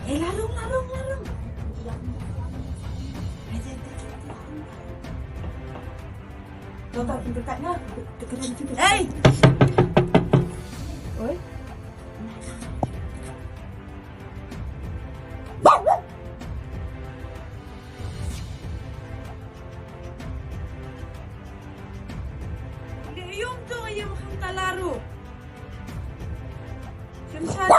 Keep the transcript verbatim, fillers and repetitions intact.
Eh, larung, larung, larung. Tuan, tuan, kita tak nak. Hey! Oi. Leh yung tu ayam kham talaru. Shem shat.